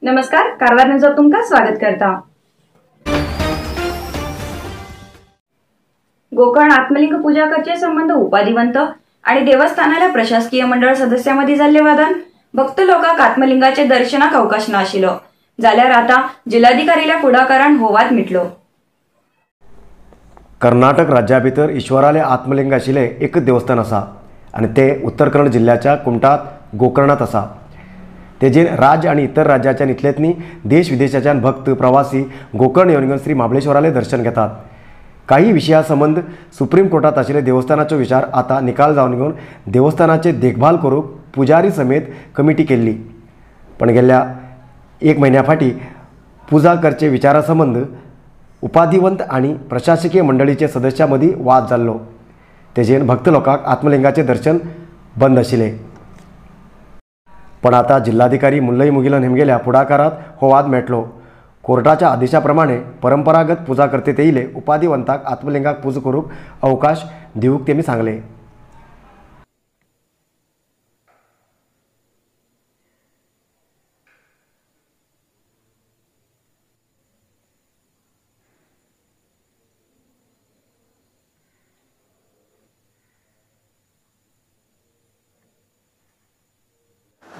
नमस्कार, कारवार न्यूजात तुमकां स्वागत करता। गोकर्ण आत्मलिंग पूजा करचे संबंध उपाधिवंत आणि देवस्थानाला प्रशासकीय मंडळ सदस्यांमध्ये जाल्ले वादान भक्त लोकांक आत्मलिंगाचे दर्शनाक अवकाश नाशिल्लो, जाल्यार आता जिल्हाधिकारील्या फुडाकारान हो वाद मिटलो। कर्नाटक राज्या भितर ईश्वराले आत्मलिंग आशिल्लें एकच देवस्थान आसा आनी तें उत्तर कन्नड जिल्ल्याच्या कुमटात गोकर्णात आसा। तेजेर राज्य आनी इतर राज्याच्यान इतलेच न्ही देश विदेशाच्यान भक्त प्रवासी गोकर्ण येवन श्री महाबळेश्वराले दर्शन घेतात। काही विशया संबंद सुप्रीम कोर्टात आशिल्ले देवस्थानाचो विचार आतां निकाल जावन घेवन देवस्थानाचे देखभाल करूंक पुजारी समेत कमिटी केल्ली, पण गेल्ल्या एक म्हयन्या फाटीं पुजा करचे विचारा संबंद उपाधिवंत आनी प्रशासकीय मंडळीचे सदस्यां मदीं वाद जाल्लो। तेजेन भक्त लोकांक आत्मलिंगाचें दर्शन बंद आशिल्लें, पण आतां जिल्हाधिकारी मुल्लई मुगिलन हेमगेल्या फुडाकारात हो वाद मेटलो। कोर्टाच्या आदेशा प्रमाणे परंपरागत पुजा करते येयले उपाधिवंताक आत्मलिंगाक पुजा करूंक अवकाश दिवंक तेमी सांगले।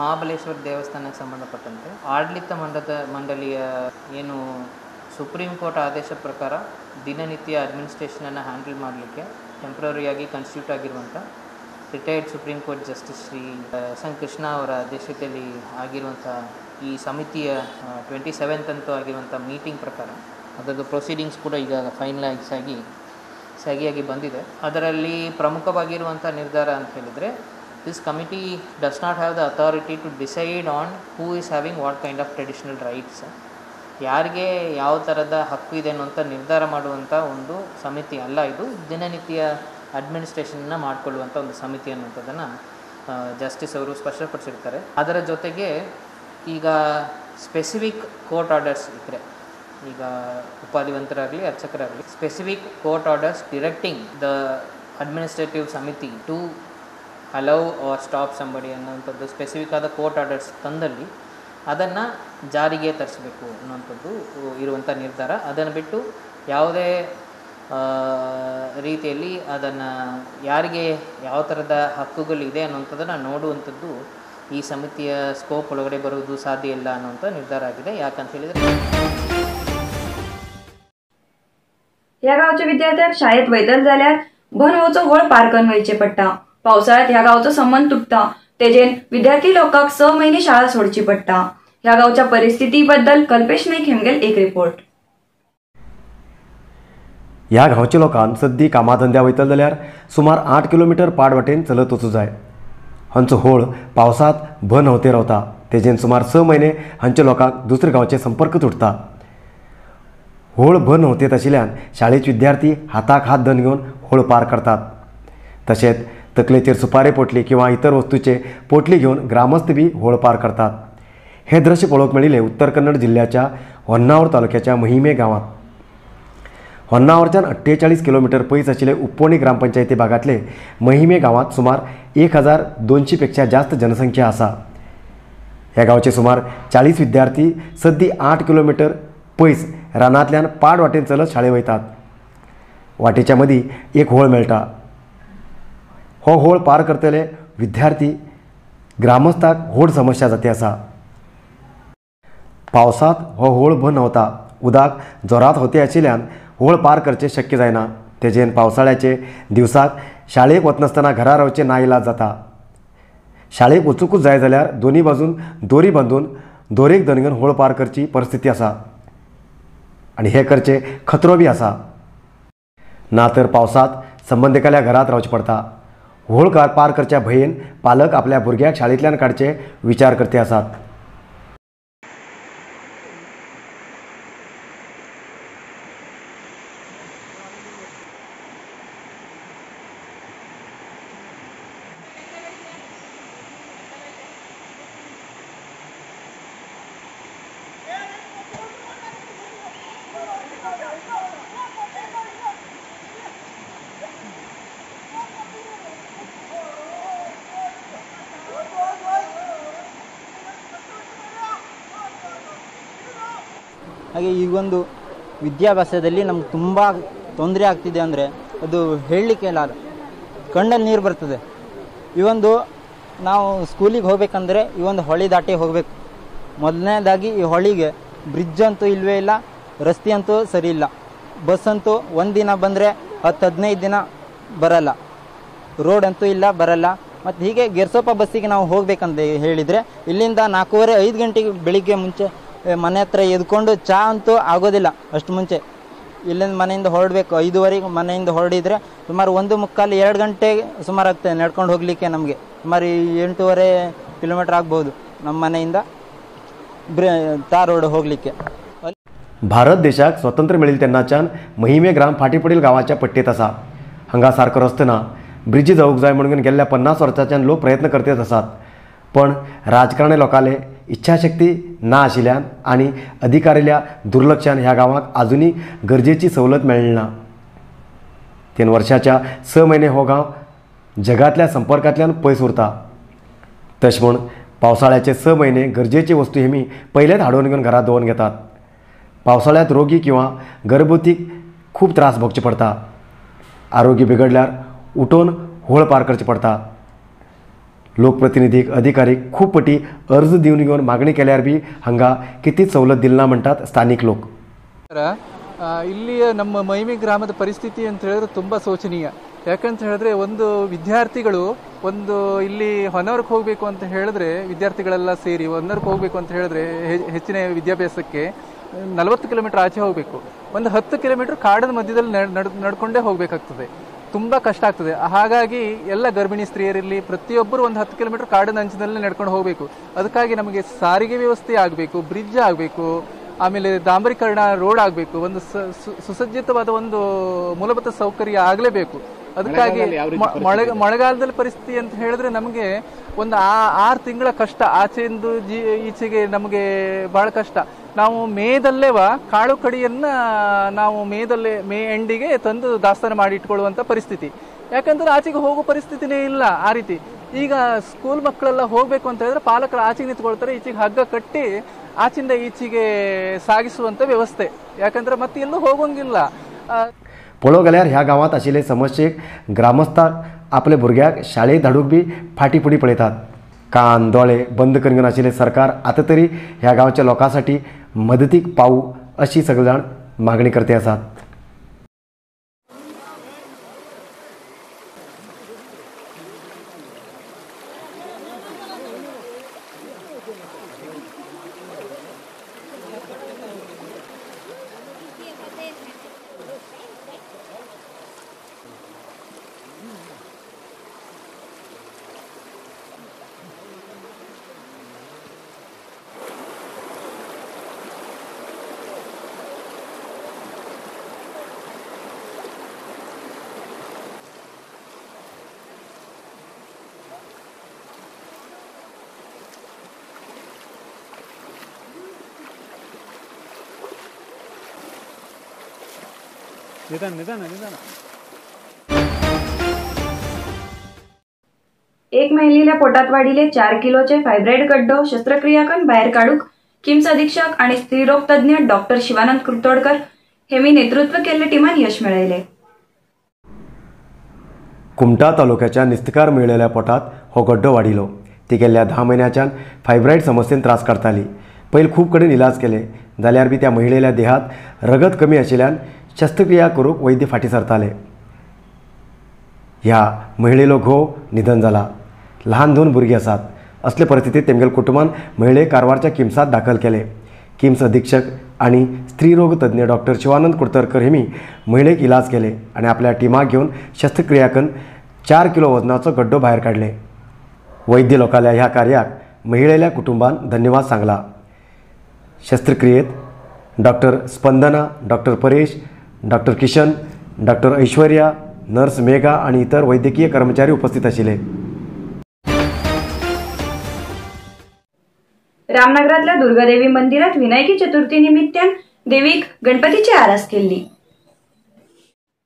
ಮಹಾಬಲೇಶ್ವರ ದೇವಸ್ಥಾನಕ್ಕೆ ಸಂಬಂಧಪಟ್ಟಂತೆ ಆಡಳಿತ ಮಂಡಳಿಯ ಏನು ಸುಪ್ರೀಂ ಕೋರ್ಟ್ ಆದೇಶ ಪ್ರಕಾರ ದಿನನಿತ್ಯ ಅಡ್ಮಿನಿಸ್ಟ್ರೇಷನನ್ನು ಹ್ಯಾಂಡಲ್ ಮಾಡಲಿಕ್ಕೆ ಟೆಂಪ್ರರಿಯಾಗಿ ಕನ್ಸ್ಟಿಟ್ಯೂಟ್ ಆಗಿರುವಂಥ retired supreme court justice Shri S N Krishna ಅವರ ಅಧ್ಯಕ್ಷತೆಯಲ್ಲಿ ಆಗಿರುವಂಥ ಈ ಸಮಿತಿಯ 27th ಅಂತೂ ಆಗಿರುವಂಥ ಮೀಟಿಂಗ್ ಪ್ರಕಾರ ಅದರದ್ದು ಪ್ರೊಸೀಡಿಂಗ್ಸ್ ಕೂಡ ಈಗ ಫೈನಲೈಸ್ ಆಗಿ ಸರಿಯಾಗಿ ಬಂದಿದೆ. ಅದರಲ್ಲಿ ಪ್ರಮುಖವಾಗಿರುವಂಥ ನಿರ್ಧಾರ ಅಂತ ಹೇಳಿದರೆ, this committee does not have the authority to decide on who is having what kind of traditional rights. ಯಾರಿಗೆ ಯಾವ ಥರದ ಹಕ್ಕು ಇದೆ ಅನ್ನುವಂಥ ನಿರ್ಧಾರ ಮಾಡುವಂಥ ಒಂದು ಸಮಿತಿ ಅಲ್ಲ ಇದು. ದಿನನಿತ್ಯ ಅಡ್ಮಿನಿಸ್ಟ್ರೇಷನ್ನ ಮಾಡಿಕೊಳ್ಳುವಂಥ ಒಂದು ಸಮಿತಿ ಅನ್ನುವಂಥದ್ದನ್ನು ಜಸ್ಟಿಸ್ ಅವರು ಸ್ಪಷ್ಟಪಡಿಸಿರ್ತಾರೆ. ಅದರ ಜೊತೆಗೆ ಈಗ ಸ್ಪೆಸಿಫಿಕ್ ಕೋರ್ಟ್ ಆರ್ಡರ್ಸ್ ಇದ್ದರೆ, ಈಗ ಉಪಾಧಿವಂತರಾಗಲಿ ಅರ್ಚಕರಾಗಲಿ, specific court orders directing the administrative ಸಮಿತಿ to allow or stop somebody ಅನ್ನುವಂಥದ್ದು ಸ್ಪೆಸಿಫಿಕ್ ಆದ ಕೋರ್ಟ್ ಆರ್ಡರ್ಸ್ ತಂದಲ್ಲಿ ಅದನ್ನು ಜಾರಿಗೆ ತರಿಸಬೇಕು ಅನ್ನುವಂಥದ್ದು ಇರುವಂಥ ನಿರ್ಧಾರ. ಅದನ್ನು ಬಿಟ್ಟು ಯಾವುದೇ ರೀತಿಯಲ್ಲಿ ಅದನ್ನು ಯಾರಿಗೆ ಯಾವ ಥರದ ಹಕ್ಕುಗಳಿದೆ ಅನ್ನುವಂಥದ್ದನ್ನು ನೋಡುವಂಥದ್ದು ಈ ಸಮಿತಿಯ ಸ್ಕೋಪ್ ಒಳಗಡೆ ಬರುವುದು ಸಾಧ್ಯ ಇಲ್ಲ ಅನ್ನುವಂಥ ನಿರ್ಧಾರ ಆಗಿದೆ. ಯಾಕಂತ ಹೇಳಿದರೆ, ह्या गांवच्या विद्यार्थ्यांक शाळेत वयतले जाल्यार भन वचो होळ पार करून वयचें पडटा. पावसाळ्यात ह्या गांवचो संबंद तुटता, तेजेन विद्यार्थी लोकांक 6 महिने शाळा सोडची पडटा. ह्या गांवच्या परिस्थिती बद्दल कल्पेश नाईक हेमगेल एक रिपोर्ट. ह्या गांवच्या लोकांक सद्दी कामाधंद्या वयतले जाल्यार सुमार 8 किलोमिटर पाड वाटेन चलत वचूं जाय. हांचो होळ पावसांत भन व्हंवते रावता, तेजेन सुमार 6 म्हयने हांच्या लोकांक दुसऱ्या गांवचे संपर्क तुटता. होळ भन व्हंवतेत आशिल्ल्यान शाळेचे विद्यार्थी हाताक हात धन घेवन होळ पार करतात. तशेंच तकलेचेर सुपारे पोटली किंवा इतर वस्तूचे पोटली घेवन ग्रामस्थ बी होळ पार करतात. हे दृश्य पळोवंक मेळिल्लें उत्तर कन्नड जिल्ल्याच्या होन्नावर तालुक्याच्या महिमे गांवांत. होन्नावरच्यान 48 किलोमिटर पयस आशिल्ले उपपोणी ग्रामपंचायती भागांतले महिमे गांवांत सुमार 1200 पेक्षा जास्त जनसंख्या आसा. ह्या गांवचे सुमार 40 विद्यार्थी सद्दी 8 किलोमिटर पयस रानांतल्यान पाड वाटेन चलत शाळे वयतात. वाटेच्या मदीं एक होळ मेळटा. हो होळ पार करतले विद्यार्थी ग्रामस्थाक व्हड समस्या जाती आसा. पावसांत हो होळ बंद वता, उदक जोरात होते आशिल्ल्यान होळ पार करचें शक्य जायना. तेजेन पावसाळ्याचे दिवसाक शाळेक वचनासतना घरा रावचें नाइलाज जाता. शाळेक वचूंकूच जाय जाल्यार दोनी बाजून दोरी बांदून दोरेक दणगन होळ पार करची परिस्थिती आसा आनी हें करचें खतरो बी आसा. ना तर पावसांत संबंदिकाल्या घरांत रावचें पडटा. होळ पार करच्या भंयेन पालक आपल्या भुरग्याक शाळेंतल्यान काडचे विचार करते आसात. ಹಾಗೆ ಈ ಒಂದು ವಿದ್ಯಾಭ್ಯಾಸದಲ್ಲಿ ನಮ್ಗೆ ತುಂಬ ತೊಂದರೆ ಆಗ್ತಿದೆ ಅಂದರೆ ಅದು ಹೇಳಲಿಕ್ಕೆ ಇಲ್ಲ, ಕಣ್ಣಲ್ಲಿ ನೀರು ಬರ್ತದೆ. ಈ ಒಂದು ನಾವು ಸ್ಕೂಲಿಗೆ ಹೋಗ್ಬೇಕಂದ್ರೆ ಈ ಒಂದು ಹೊಳಿ ದಾಟಿ ಹೋಗಬೇಕು. ಮೊದಲನೇದಾಗಿ ಈ ಹೊಳಿಗೆ ಬ್ರಿಡ್ಜ್ ಅಂತೂ ಇಲ್ಲವೇ ಇಲ್ಲ, ರಸ್ತೆ ಅಂತೂ ಸರಿ ಇಲ್ಲ. ಬಸ್ ಅಂತೂ ಒಂದಿನ ಬಂದರೆ 10-15 ದಿನ ಬರಲ್ಲ, ರೋಡ್ ಅಂತೂ ಇಲ್ಲ, ಬರಲ್ಲ. ಮತ್ತು ಹೀಗೆ ಗೆರ್ಸೋಪ ಬಸ್ಸಿಗೆ ನಾವು ಹೋಗಬೇಕಂತ ಹೇಳಿದರೆ ಇಲ್ಲಿಂದ 4:30-5 ಗಂಟೆಗೆ ಬೆಳಿಗ್ಗೆ ಮುಂಚೆ ಮನೆ ಹತ್ರ ಎದ್ಕೊಂಡು ಚಹಾ ಅಂತೂ ಆಗೋದಿಲ್ಲ ಅಷ್ಟು ಮುಂಚೆ. ಇಲ್ಲಿಂದ ಮನೆಯಿಂದ ಹೊರಡಬೇಕು, 5:30 ಮನೆಯಿಂದ ಹೊರಡಿದರೆ ಸುಮಾರು 1:45-2 ಗಂಟೆಗೆ ಸುಮಾರು ಆಗ್ತದೆ ನಡ್ಕೊಂಡು ಹೋಗಲಿಕ್ಕೆ. ನಮಗೆ ಸುಮಾರು 8.5 ಕಿಲೋಮೀಟ್ರ್ ಆಗ್ಬೋದು ನಮ್ಮ ಮನೆಯಿಂದ ತಾರ್ ರೋಡ್ ಹೋಗಲಿಕ್ಕೆ. भारत देशाक स्वतंत्र मेळिल्लें तेन्नाच्यान महिमे ग्राम फाटीं पडिल गांवाच्या पट्टेंत आसा. हांगा सारको रस्तो ना, ब्रिजी जावंक जाय म्हणून गेल्ल्या 50 वर्सांच्यान लोक प्रयत्न करतेच आसात, पण राजकारणी लोकांले इच्छाशक्ती ना आशिल्ल्यान आनी अधिकारील्या दुर्लक्षान ह्या गांवाक आजुनूय गरजेची सवलत मेळ्ळी ना. 3 वर्षाच्या 6 म्हयने हो गांव जगांतल्या संपर्कांतल्यान पयस उरता. तशें म्हूण पावसाळ्याचे 6 म्हयने गरजेची वस्तू हेमी पयलेच हाडून घेवन घरा दवरून घेतात. पावसाळ्यात रोगी किंवा गर्भवतीक खूब त्रास भोगचे पडता. आरोग्य बिगडल्यार उठून होळ पार करचे पडता. लोकप्रतिनिधीक अधिकारीक खूब पटी अर्ज दिवन घेवन मागणी केल्यार बी हांगा कितेंच सवलत दिली ना म्हणटात स्थानीक लोक. ಇಲ್ಲಿಯ ನಮ್ಮ ಮಹಿಮೆ ಗ್ರಾಮದ ಪರಿಸ್ಥಿತಿ ಅಂತ ಹೇಳಿದ್ರೆ ತುಂಬ ಶೋಚನೀಯ. ಯಾಕಂತ ಹೇಳಿದ್ರೆ ಒಂದು ವಿದ್ಯಾರ್ಥಿಗಳು ಒಂದು ಇಲ್ಲಿ ಹೊನ್ನವರ್ಗೆ ಹೋಗಬೇಕು ಅಂತ ಹೇಳಿದ್ರೆ, ವಿದ್ಯಾರ್ಥಿಗಳೆಲ್ಲ ಸೇರಿ ಹೊನ್ನವರ್ಗೆ ಹೋಗಬೇಕು ಅಂತ ಹೇಳಿದ್ರೆ ಹೆಚ್ಚಿನ ವಿದ್ಯಾಭ್ಯಾಸಕ್ಕೆ 40 ಕಿಲೋಮೀಟರ್ ಆಚೆ ಹೋಗಬೇಕು. ಒಂದು 10 ಕಿಲೋಮೀಟರ್ ಕಾಡಿನ ಮಧ್ಯದಲ್ಲಿ ನಡ್ಕೊಂಡೇ ಹೋಗಬೇಕಾಗ್ತದೆ, ತುಂಬ ಕಷ್ಟ ಆಗ್ತದೆ. ಹಾಗಾಗಿ ಎಲ್ಲ ಗರ್ಭಿಣಿ ಸ್ತ್ರೀಯರಿರಲಿ ಪ್ರತಿಯೊಬ್ಬರು ಒಂದು 10 ಕಿಲೋಮೀಟರ್ ಕಾಡಿನ ಅಂಚಿನಲ್ಲಿ ನಡ್ಕೊಂಡು ಹೋಗಬೇಕು. ಅದಕ್ಕಾಗಿ ನಮಗೆ ಸಾರಿಗೆ ವ್ಯವಸ್ಥೆ ಆಗಬೇಕು, ಬ್ರಿಡ್ಜ್ ಆಗಬೇಕು, ಆಮೇಲೆ ಡಾಂಬರೀಕರಣ ರೋಡ್ ಆಗಬೇಕು, ಒಂದು ಸುಸಜ್ಜಿತವಾದ ಒಂದು ಮೂಲಭೂತ ಸೌಕರ್ಯ ಆಗಲೇಬೇಕು. ಅದಕ್ಕಾಗಿ ಮಳೆಗಾಲದಲ್ಲಿ ಪರಿಸ್ಥಿತಿ ಅಂತ ಹೇಳಿದ್ರೆ ನಮಗೆ ಒಂದು 6 ತಿಂಗಳ ಕಷ್ಟ, ಆಚೆಯಿಂದ ಈಚೆಗೆ ನಮಗೆ ಬಹಳ ಕಷ್ಟ. ನಾವು ಮೇದಲ್ಲೇವ ಕಾಳು ಕಡಿಯನ್ನ ನಾವು ಮೇದಲ್ಲೇ ಮೇ ಎಂಡಿಗೆ ತಂದು ದಾಸ್ತಾನು ಮಾಡಿ ಇಟ್ಕೊಳ್ಳುವಂಥ ಪರಿಸ್ಥಿತಿ. ಯಾಕಂದ್ರೆ ಆಚೆಗೆ ಹೋಗೋ ಪರಿಸ್ಥಿತಿನೇ ಇಲ್ಲ ಆ ರೀತಿ. ಈಗ ಸ್ಕೂಲ್ ಮಕ್ಕಳೆಲ್ಲ ಹೋಗಬೇಕು ಅಂತ ಹೇಳಿದ್ರೆ ಪಾಲಕರು ಆಚೆಗೆ ನಿಂತ್ಕೊಳ್ತಾರೆ, ಈಚೆಗೆ ಹಗ್ಗ ಕಟ್ಟಿ ಆಚಿಂದ ಈಚೆಗೆ ಸಾಗಿಸುವಂಥ ವ್ಯವಸ್ಥೆ. ಯಾಕಂದ್ರೆ ಮತ್ತೆ ಎಲ್ಲೂ ಹೋಗೋಂಗಿಲ್ಲ. पळोवंक गेल्यार ह्या गांवांत आशिल्ले समस्येक ग्रामस्थाक आपल्या भुरग्याक शाळेत धाडूंक बी फाटीं फुडें पळयतात. कान दोळे बंद करून आशिल्लें सरकार आतां तरी ह्या गांवच्या लोकां साठी मदतीक पावूं अशी सगळे जाण मागणी करते आसात. निदान निदान निदान. एक महिलेला पोटात वाढिले 4 किलोचे फायब्रॉइड गड्डो शस्त्रक्रिया करून बाहेर काढूक किम्स अधीक्षक आणि स्त्रीरोग तज्ञ डॉक्टर शिवानंद कुर्तोडकर हेमी नेतृत्व केल्ले टीमान यश मेळयले. कुमटा तालुक्याच्या निस्तकार महिलेल्या पोटात हो गड्डो वाडिलो. ती गेल्ल्या 10 म्हयन्याच्यान फायब्रॉइड समस्येन त्रास काडटाली. पयलीं खूब कडेन इलाज केले जाल्यार बी त्या महिलेल्या देहात रगत कमी आशिल्ल्यान शस्त्रक्रिया करूंक वैद्य फाटीं सरताले. ह्या महिलेलो घोव निधन जाला. लहान 2 भुरगीं आसात. असले परिस्थितीत तेमगेल कुटुंबान महिलेक कारवारच्या किम्सात दाखल केले. किम्स अधीक्षक आनी स्त्रीरोग तज्ञ डॉक्टर शिवानंद कुर्तरकर हेमी महिलेक इलाज केले आनी आपल्या टिमाक घेवन शस्त्रक्रिया करून 4 किलो वजनाचो गड्डो भायर काडले. वैद्य लोकांल्या ह्या कार्याक महिलेल्या कुटुंबान धन्यवाद सांगला. शस्त्रक्रियेत doctor Spandana, doctor Paresh, doctor Kishan, doctor Aishwarya, nurse Megha आणि इतर वैद्यकीय कर्मचारी उपस्थित आशिल्ले. रामनगरातल्या दुर्गादेवी मंदिरात विनायकी चतुर्थी निमित्तान देवीक गणपतीची आरास केल्ली.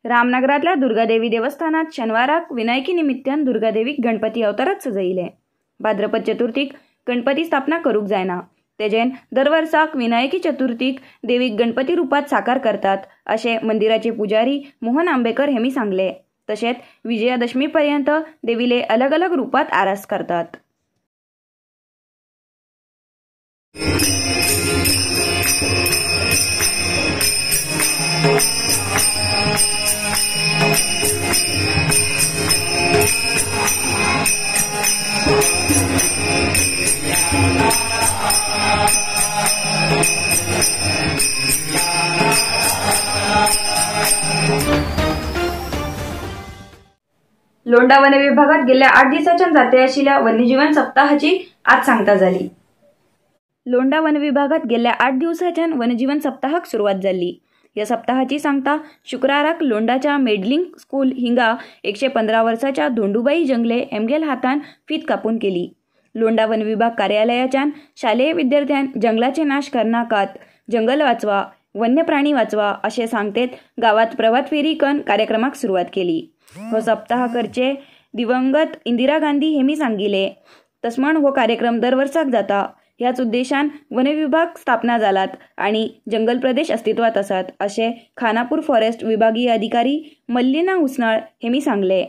रामनगरातल्या दुर्गादेवी देवस्थानात शनिवाराक विनायकी निमित्तान दुर्गादेवीक गणपती अवतारात सजयले. भाद्रपद चतुर्थीक गणपती स्थापना करूंक जायना. तेजेन दरवर्साक विनायकी चतुर्थीक देवीक गणपती रुपात साकार करतात अशें मंदिराचे पुजारी मोहन आंबेकर हेमी सांगले. तशेंच विजयादशमी पर्यंत देवीले अलग अलग रुपात आरास करतात. लोंढा वन विभागात गेल्या 8 दिवसांच्या जाते आशिल्ल्या वन्यजीवन सप्ताहाची आज सांगता जाली. लोंढा वन विभागात गेल्या 8 दिवसांच्यान वनजीवन सप्ताहाक सुरवात जाल्ली. ह्या सप्ताहाची सांगता शुक्राराक लोंढाच्या मेडलिंग स्कूल हिंगा 115 वर्साच्या धोंडूबाई जंगले एमगेल हातान फीत कापून केली. लोंढा वन विभाग कार्यालयाच्यान शालेय विद्यार्थ्यां जंगलाचे नाश करनाकात, जंगल वाचवा, वन्य प्राणी वाचवा अशें सांगतेत गावात प्रभात फेरी कन कार्यक्रमाक सुरवात केली. हो सप्ताह करचे दिवंगत इंदिरा गांधी हेमी सांगिले. तसमण हो कार्यक्रम दरवर्साक जाता. ह्याच उद्देशान वन विभाग स्थापना जालात आणि जंगल प्रदेश अस्तित्वात आसात अशें खानापूर फॉरेस्ट विभागीय अधिकारी मल्लिना हुसनाळ हेमी सांगले.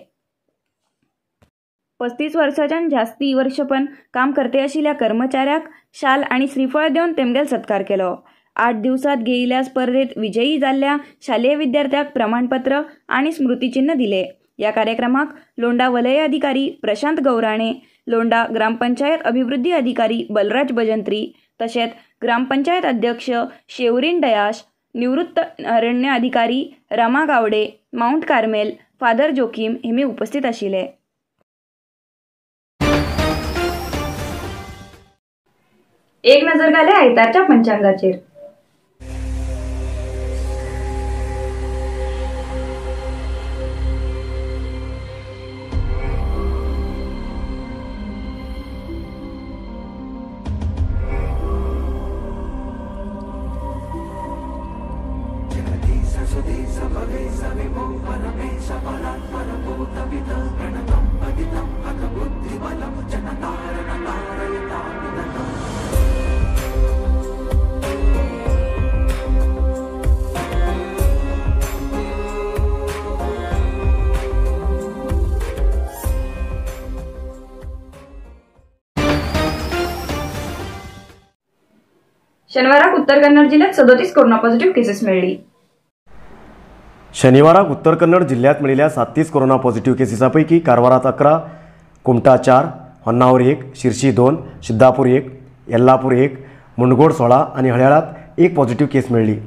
35 वर्साच्यान जास्ती वर्षपण काम करते आशिल्ल्या कर्मचाऱ्याक शाल आनी श्रीफळ दिवन तेमगेल सत्कार केलो. 8 दिवसात घेयिल्ल्या स्पर्धेत विजयी जाल्ल्या शालेय विद्यार्थ्याक प्रमाणपत्र आनी स्मृतिचिन्ह दिले. ह्या कार्यक्रमाक लोंढा वलय अधिकारी प्रशांत गौराणे, लोंढा ग्रामपंचायत अभिवृद्धी अधिकारी बलराज भजंत्री, तशेंच ग्रामपंचायत अध्यक्ष शेवरीन डयाश, निवृत्त अरण्य अधिकारी Rama Gawade, Mount Carmel father Joachim हेमी उपस्थित आशिल्ले. एक नजर घाले आयतारच्या पंचांगाचेर. शनिवाराक उत्तर कन्नड जिल्ह्यात 37 कोरोना पॉझिटिव्ह केसेस मेळ्ळी. शनिवाराक उत्तर कन्नड जिल्ह्यात मेळिल्ल्या 37 कोरोना पॉझिटिव्ह केसीसापैकी कारवारात 11, कुमटा 4, होन्नावर 1, शिरशी 2, सिद्धापूर 1, येल्लापूर 1, मुंडगोड 16 आणि हळ्याळात 1 पॉझिटिव्ह केस मेळ्ळी.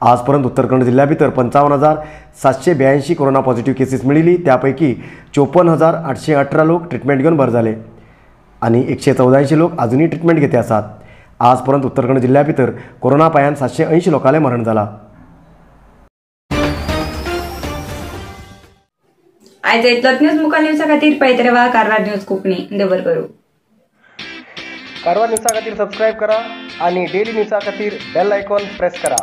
आजपर्यंत उत्तर कन्नड जिल्ह्या भितर 55,782 कोरोना पॉझिटिव्ह केसीस मेळिल्ली. त्यापैकी 54,818 लोक ट्रिटमेंट घेवन बरे जाले आणि 184 लोक अजूनही ट्रिटमेंट घेते आसात. आजपर्यंत उत्तर कन्नड जिल्ह्या भितर कोरोना पायान 780 लोकांले मरण जाला. आयज इतलोच न्यूज मुखार न्यूजा खातीर पळयत रावा कारवार न्यूज कोंकणी. दवर करू. कारवार न्यूजा खातीर सबस्क्रायब करा आणि डेली न्यूजा खातीर बेल आयकॉन प्रेस करा.